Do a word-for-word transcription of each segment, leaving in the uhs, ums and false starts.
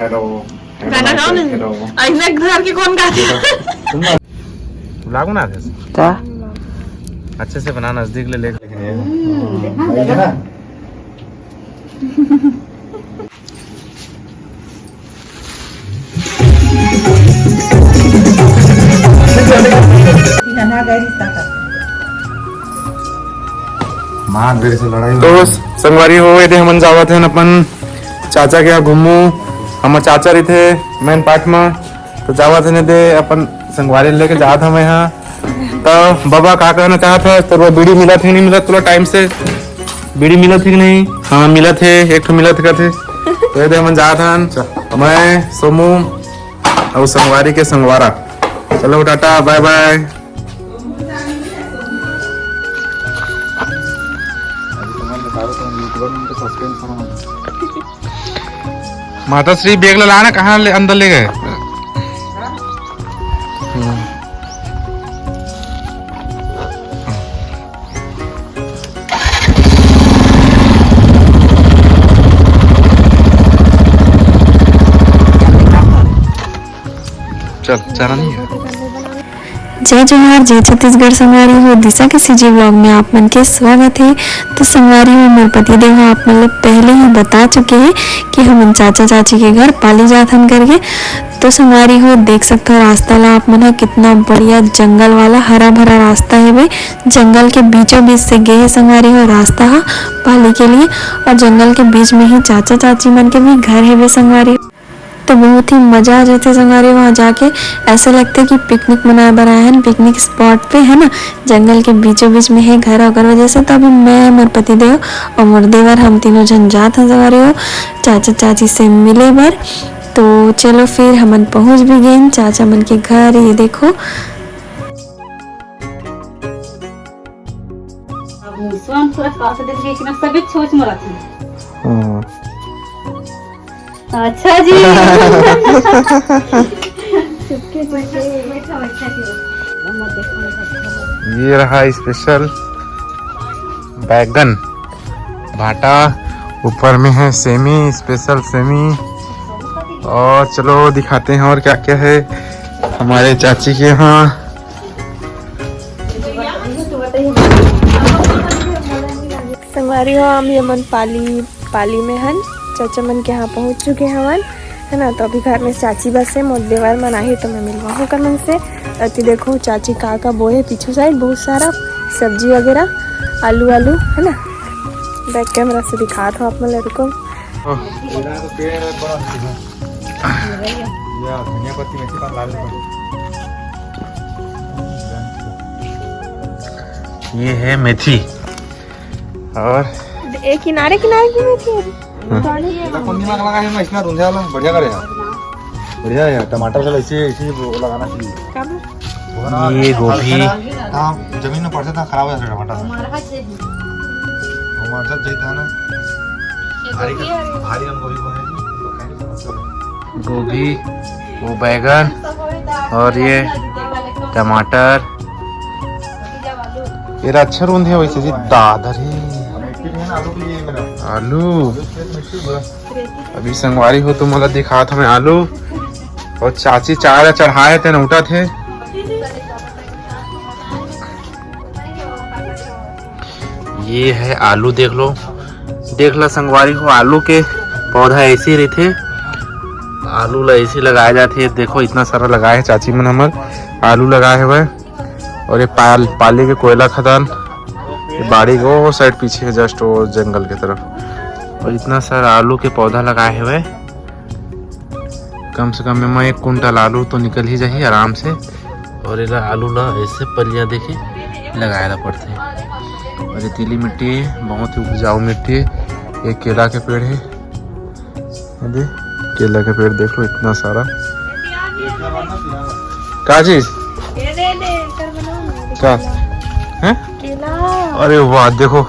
गाना गाओ ना। ऐसे घर के कौन गाते हैं? ब्लॉग बना रहे हैं? का? अच्छे से बना, नजदीक ले ले। मार मेरे से लड़ाई तो संगवारी हो, एदे हमन जावत हन अपन चाचा के यहाँ घूमू। हमर चाचा रहिथे मेन पार्ट में, तो जावत हन एदे अपन संगवारी लेके जात हन यहाँ। तो बाबा, का कहना चाहत है? तोर बीड़ी मिलत है, नहीं मिलत तोला टाइम से? बीड़ी मिलत है कि नहीं? हाँ, मिलत है, एक ठो मिलत है, कहते। तो एदे हमन जात हन, मैं, सोमू, अउ संगवारी के संगवारा। चलो, टाटा, बाय बाय। माता श्री, बैग ला लाना, कहाँ ले, अंदर ले गए? चल, चारा नहीं है। जय जोहार, जय छत्तीसगढ़ संगवारी हो, दिशा के सीजी ब्लॉग में आप मन के स्वागत है। तो संगवारी हो, मोर पति देव ह आप मन ल पहले ही बता चुके हैं कि हमन चाचा चाची के घर पाली जात हन करके। तो संगवारी हो, देख सकते हो रास्ता ला आप मन ह, कितना बढ़िया जंगल वाला हरा भरा रास्ता है बे। जंगल के बीचों बीच से गे है संगवारी हो रास्ता ह पाली के लिए, और जंगल के बीच में ही चाचा चाची मन के भी घर है बे संगवारी। तो बहुत ही मजा आ जाथे संगवारी, वहाँ जाके ऐसे लगथे कि पिकनिक मनाए बर आए हन, पिकनिक स्पॉट पे, है ना, जंगल के बीचों बीच में है घर, ओकर वजह से। तो अभी मैं, मोर पति देव और मोर देवर, हम तीनों झन जात हन संगवारी हो चाचा चाची से मिले बर। तो चलो फिर हमन पहुँच भी गए चाचा मन के घर। ये देखो, अब मुसवा में पूरा पास देख के इतना सभी सोच में रखी। हाँ। अच्छा जी। चुपके, चुपके। बैठो, बैठो, बैठो। ये रहा स्पेशल बैगन भाटा, ऊपर में है सेमी, स्पेशल सेमी। और चलो दिखाते हैं और क्या क्या है हमारे चाची के यहाँ। संगवारी हो, हम ये मन पाली, पाली में हन, चाचा मन के यहाँ पहुँच चुके हवन, है ना। तो अभी घर में चाची बस है, मोर देवर मन आही तो मैं मिलवाहूँ ओकर मन से। अति देखो चाची का का बोए है पीछू साइड, बहुत सारा सब्जी वगैरह, आलू आलू, है ना। बैक कैमरा से दिखात हो आप मन ल, रुको। ये है मेथी और एक किनारे किनारे की मेथी है। हाँ। ये तो कौन दिमाग लगा है, मैं इसमें रुंझा वाला बढ़िया करे यार। बढ़िया है यार, टमाटर का ऐसे, ऐसे वो लगाना चाहिए। ये गोभी। हाँ, जमीन में पड़ते था, खराब हो जाता टमाटर। हमारा चाहिए। हमारा सब चाहिए था ना। भारी, भारी हम गोभी बोए हैं। गोभी, वो बैगन और ये टमाटर। ये अच्छा रोंद है वैसे जी, दादर है। आलू। अभी संगवारी हो तो मोला दिखात हमें आलू और चाची चाय ला चढ़ाए थे ना उठा थे। ये है आलू, देख लो, देख ला संगवारी हो, आलू के पौधा ऐसे ही रहिथे। आलू ला ऐसे लगाए जाथे। देखो इतना सारा लगाए है चाची मन हमर आलू लगाए हुए। और ये पाल, पाली के कोयला खदान, ये बाड़ी के वो साइड पीछे है, जस्ट वो जंगल के तरफ। और इतना सारा आलू के पौधा लगाए हुए, कम से कम एमा एक कुंटल आलू तो निकल ही जाही आराम से। और एला आलू ला ऐसे पलिया देके लगाए ला पड़थे। और रेतीली मिट्टी है, बहुत ही उपजाऊ मिट्टी है। ये केला के पेड़ है, ये दे, केला के पेड़ देख लो इतना सारा। का चीज? ये दे, दे, एकर बनाओ ना, का? केला। हैं? केला। अरे वाह, देखो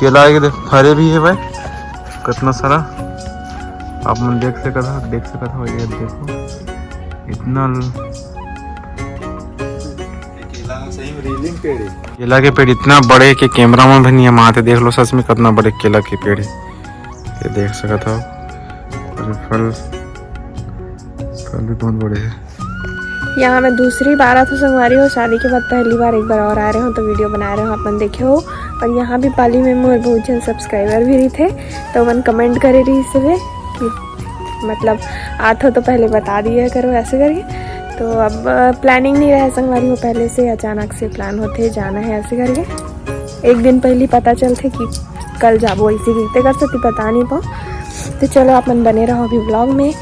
केला, ये देख, फरे भी है भाई, कितना सारा। आप मन देख सकत हो, देख सकत हो, ये देखो इतना ल- केला सही में रीलिंग पेड़ है। केला के पेड़ इतना बड़े के कैमरा में भी नहीं हम आते। देख लो सच में कितना बड़े केला के पेड़ है, ये देख सकत हो। और फल कल भी बहुत बड़े है। यहाँ मैं दूसरी बार आथों संगवारी हो, शादी के बाद पहली बार एक बार और आ रहे हो तो वीडियो बना रहे हो, आप मन देखे हो। और यहाँ भी पाली में मोर बहुत जन सब्सक्राइबर भी रहिथे, तो मन कमेंट करे रहिस हे कि मतलब आथो तो पहले बता दिया करो ऐसे करके। तो अब प्लानिंग नहीं रहे संगवारी हो, पहले से अचानक से प्लान होते जाना है ऐसे करके। एक दिन पहले पता चलते कि कल जाबो, ऐसे कहते कर सकती पता नहीं पाओ। तो चलो आप मन बने रहो अभी व्लॉग में,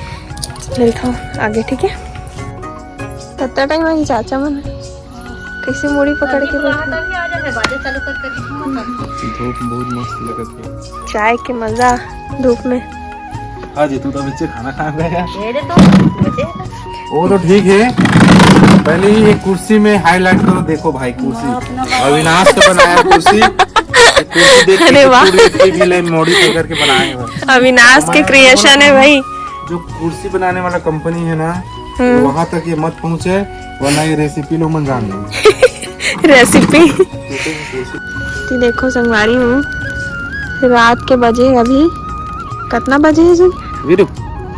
मिलता हूँ आगे, ठीक है। कत्ता टाइम आही चाचा मन, कैसे मुड़ी पकड़ के बैठे। धूप बहुत मस्त लगत है। चाय के मजा धूप में। हाँ जी, तू तो बच्चे खाना खा गया। ये दे तो बच्चे। वो तो ठीक है, पहले ही एक कुर्सी में हाईलाइट करो। देखो भाई, कुर्सी अविनाश का बनाया कुर्सी। ये कुर्सी देख के अरे वाह। कुर्सी भी ले मॉडिफाई करके बनाए हैं। अविनाश के क्रिएशन है भाई। जो कुर्सी बनाने वाला कंपनी है ना, हम्म। वहां तक ये मत पहुंचे, वरना ये रेसिपी लोग मन जान लेंगे। रेसिपी। तो देखो संगवारी हो, रात के बजे अभी, कितना बजे है जी? वीरू,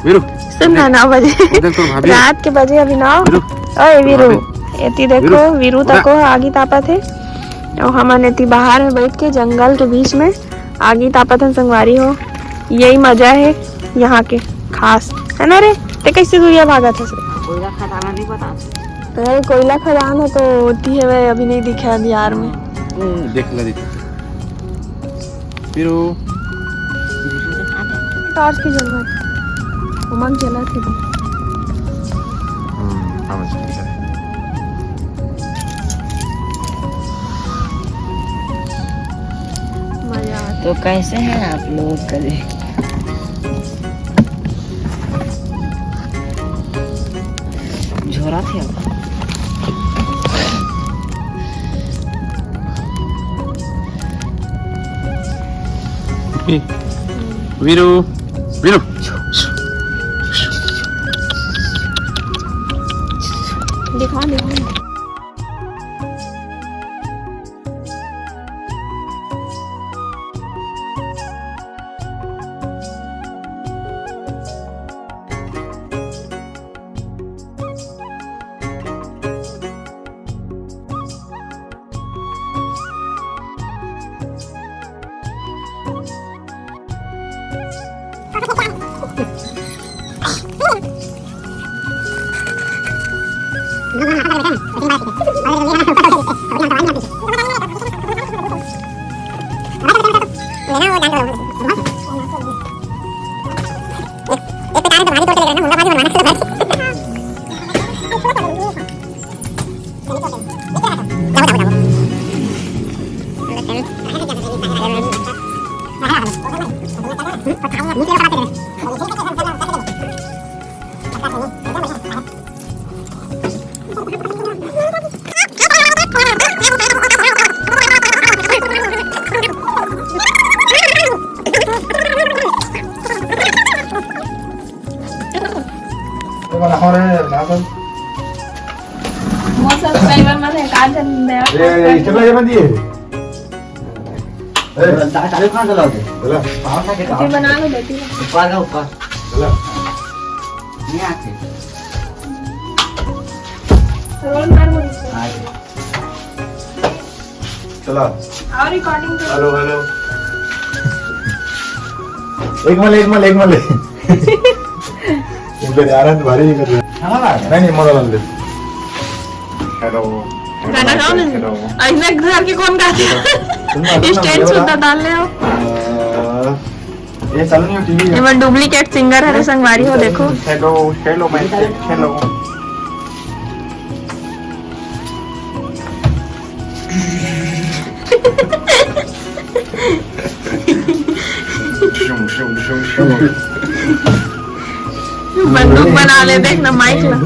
वीरू, सुन ना, नौ बजे। उधर तो भाभी। रात के बजे अभी नौ। वीरू, ओए वीरू, भाभी। एती देखो, वीरू, वीरू उठा। तको आगी तापत है। और हमन एती बाहर में बैठ के जंगल के बीच में आगी तापत हन संगवारी हो। यही मजा है यहाँ के खास, है ना रे? ते कैसे दुरिया भागत हस रे? कोयला खदान नहीं पता। अरे कोयला खदान है तो होती है वे, अभी नहीं दिखा अंधियार में। देख ले, देख। फिर वो टॉर्च की जरूरत है। उमंग जला थे। हम्म, समझ गया। मजा आता। तो कैसे हैं आप लोग? कभी झोरा थे। वीरू, वीरू। दिखा, दिखा। मोर सब्सक्राइबर मन हे, का जन दया। ए, ए, इतना ये बंदी है। ए, दा-, चालू कहाँ चला होते? बोला। पाँच सौ के ये काम। बना लो, बेटी। ऊपर का ऊपर। बोला। नहीं आते। रोल मार बोल। हाँ। चला। और रिकॉर्डिंग कर। Hello, hello. एक मल, एक मल, एक मल। इधर यार, भारी नहीं कर रहे। हाँ, नहीं, नहीं, मजा ले। हेलो। गाना गाओ ना। हेलो। ऐसे घर के कौन गाते हैं? सुन ना, सुन ना, स्टैंड बोला। सुनता डाल ले आओ। अ, ये चालू नहीं हो टीवी ये। मैं डुप्लीकेट सिंगर हरे संगवारी हो, देखो। Hello, hello, mike check, hello. शुम, शुम, शुम, शुम। बंदूक बना ले, देख ना, माइक ला।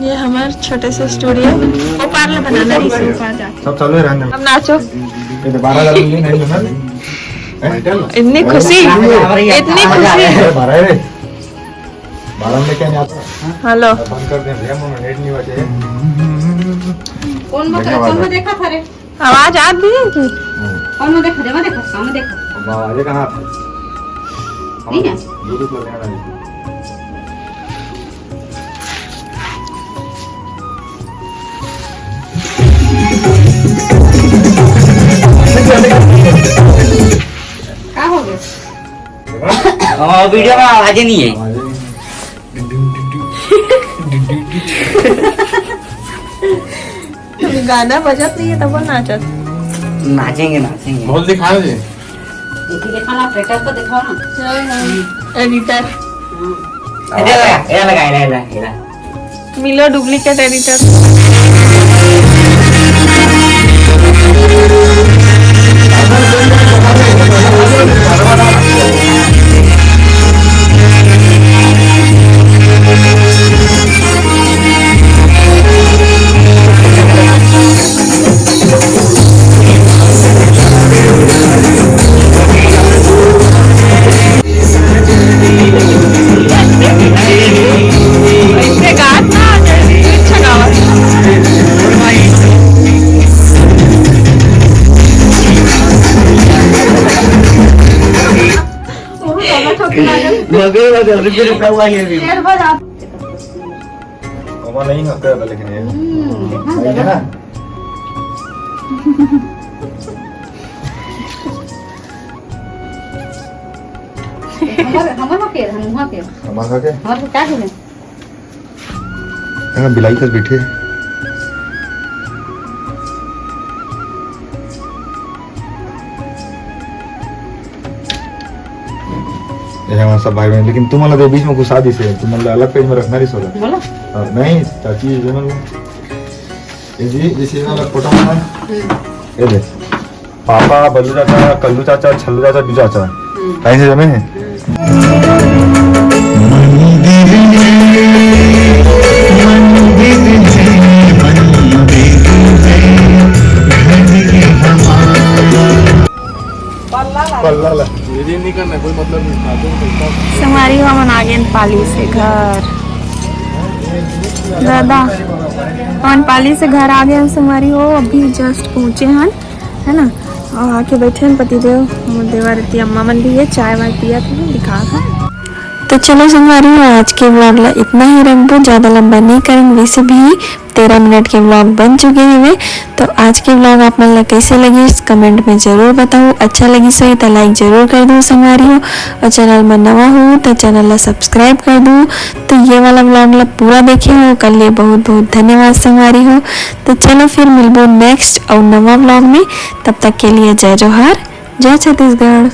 ये हमार छोटे से स्टूडियो। वो पार ले बनाना रही से, वो पार जा। सब चालू है, रहने दो। अब नाचो। ये तो बारह हजार में नहीं लेना। हैं? इतनी खुशी, इतनी खुशी। अरे बारह है रे। बारह में क्या नहीं आता? हेलो। बंद कर दे भैया, मैं नेट नहीं बचे। कौन बता, धन्यवाद। कौन देखा था रे? आवाज आत भी है कि? हम्म। सामने देखो, देवा देखो, सामने देखो। अब आवाजे कहाँ आते? नहीं है। Bluetooth लगाना है। का हो गया? हाँ, वीडियो में आवाजे नहीं है। आवाजे नहीं है। गाना बजत नहीं है तब वो नाचत। नाचेंगे, नाचेंगे। बहुत दिखाओ जी। इसी दिखा ना, ऑपरेटर को दिखाओ ना। हाँ, हाँ। एडिटर। हाँ। ये लगा, ये लगा, ये लगा, ये लगा। मिलो डुप्लीकेट एडिटर। मगर मगर रुपये रुपया हुआ ये भी। मामा नहीं होता है, लेकिन ये हम्म, देखा सही है ना? हमर, हमर हो के, हम वहाँ के। हमारा के? हमार के क्या करें? यहाँ बिलाई कस बैठे। ये हमारे सब भाई बहन, लेकिन तुम वाला तो बीच में घुसा दी से, तुम वाला अलग पेज में रखना नहीं सोला। बोलो। हाँ, नहीं, चाची, ये वाला। ये जी, जैसे ये वाला फोटो है ना, हम्म। ये देख। पापा, बल्लू चाचा, कल्लू चाचा, छल्लू चाचा, बिजू चाचा। हम्म। कहीं से जमे हैं? हम्म। पल्ला ला। पल्ला ला। ये नहीं करना, कोई मतलब नहीं। संगवारी हो, हमन आ गए पाली से घर। दादा, हमन पाली से घर आ गए हैं संगवारी हो, अभी just पहुँचे हैं। है ना। और आके बैठे हैं पतिदेव, मोर देवर रहती अम्मा मन भी है, चाय वाय पिया था, दिखा था। तो चलो संगवारी हो, आज के vlog ला इतना ही रखबो, ज्यादा लंबा नहीं करेंगे। वैसे भी तेरह मिनट के vlog बन चुके हवे। तो आज के vlog आप मन ला कैसे लगिस, comment में जरूर बताओ। अच्छा लगिस होही तो like जरूर कर दो संगवारी हो, और channel में नवा हो तो channel ला subscribe कर दो। तो ये वाला vlog ला पूरा देखे हो, ओकर लिए बहुत बहुत धन्यवाद संगवारी हो। तो चलो फिर मिलबो next और नवा vlog में, तब तक के लिए जय जोहार, जय छत्तीसगढ़।